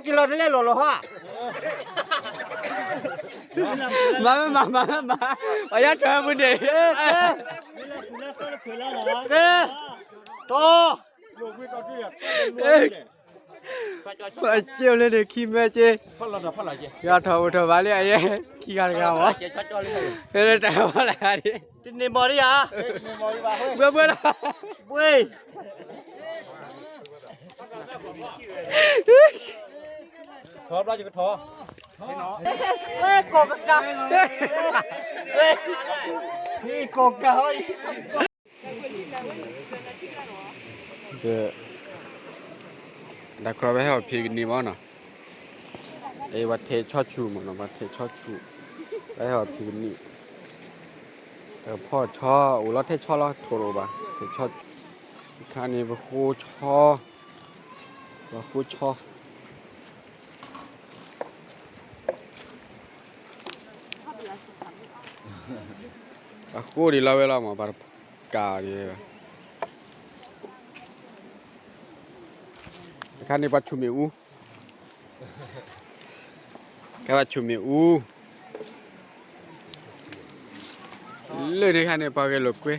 က့ၤလီၤတလဲလိာ်လီၤဟီ, မၤမၤမၤမၤ, အယါထီၣ်ပူၤန့ၣ်, ကဲ, တီ, က့လၢန့ၣ်ခံမဲက့, ယါထီၣ်အိၣ်ထီၣ်ဘၣ်လံအယဲ, ခံဂၤတဂၤမး, ဖဲလၢတၢ်ဖီလာ်ဂၤဒ်, တန့ၢ်မီၤဒံးဧါ, ဘှဲဘှဲလီၤ, ဘှဲ ထီဘျီယကထီ, ကိးကကး, ကိးကး, တၢ်ခီဝဲဟဲအီၣ်ဖံးကနံၣ်မးနီၤ, အဝဲထဲးဆီဆူၣ်မးနီၤ, ဝဲထဲးဆီဆူၣ်, ဝဲဟဲအီၣ်ဖံးကနံၣ်, ဖီၣ်ဆီ, အိၣ်လီၤထဲးဆီလီၤ ထိၣ်တအိၣ်ဘၣ်, ထဲးဆီ, ခါန့ၣ်ပဃိဆီ, ပဃိဆီ အဃိဒံးလီၤဝဲလီၤမး, ပှၤတကးဒံးဝဲ, တခါန့ၣ်ပှၤဆူၣ်မ့ၣ်အူ, ကဲပှၤဆူၣ်မ့ၣ်အူ, လၢန့ၣ်ခါန့ၣ်ပှၤဂဲၤလိာ်ကွဲ,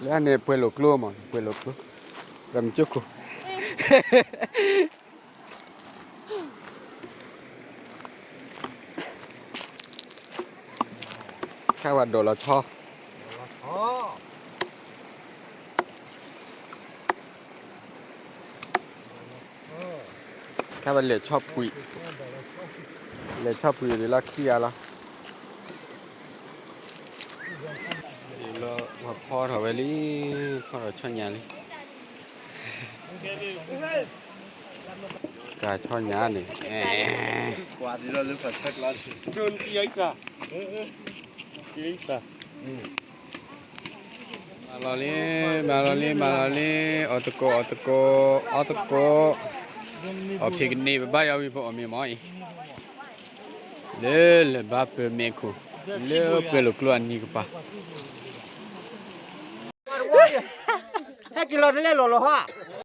လၢန့ၣ်ပှဲၤလိာ်ကျိမး, ပှဲၤလိာ်ကျိ, ရမကၠိခိၣ် ခဲပှၤဒိးလီၤဆီ, ခဲပှၤလဲၤဆီပှံၤ, လဲၤဆီပှံၤဒ်လီၢ်ခံဂၤလီၤ, လၢပှၤဖီထီၣ်ဝဲလံ, ဖီထီၣ်ဆီညၣ်လံ ကဆီညၣ်န့ၣ်, ကွၢ်လၢဖးဆၢကျါ, မၤလီၤလံ, မၤလီၤလံ, မၤလီၤလံ, အီၣ်သကိး, အီၣ်သကိး, အီၣ်သကိး, အီၣ်ဖံးကနံၣ် ပဘါယွၤဝံၤပအီၣ်မ့ၤမးအံၤ, လၢလၢၢ်ဘါပၢၢ်မဲာ်ခိၣ်, လၢပှဲၤလိာ်ကျိအနံၤကပၤ ဟဲက့ၤလီၤတလဲလိာ်လီၤဟီ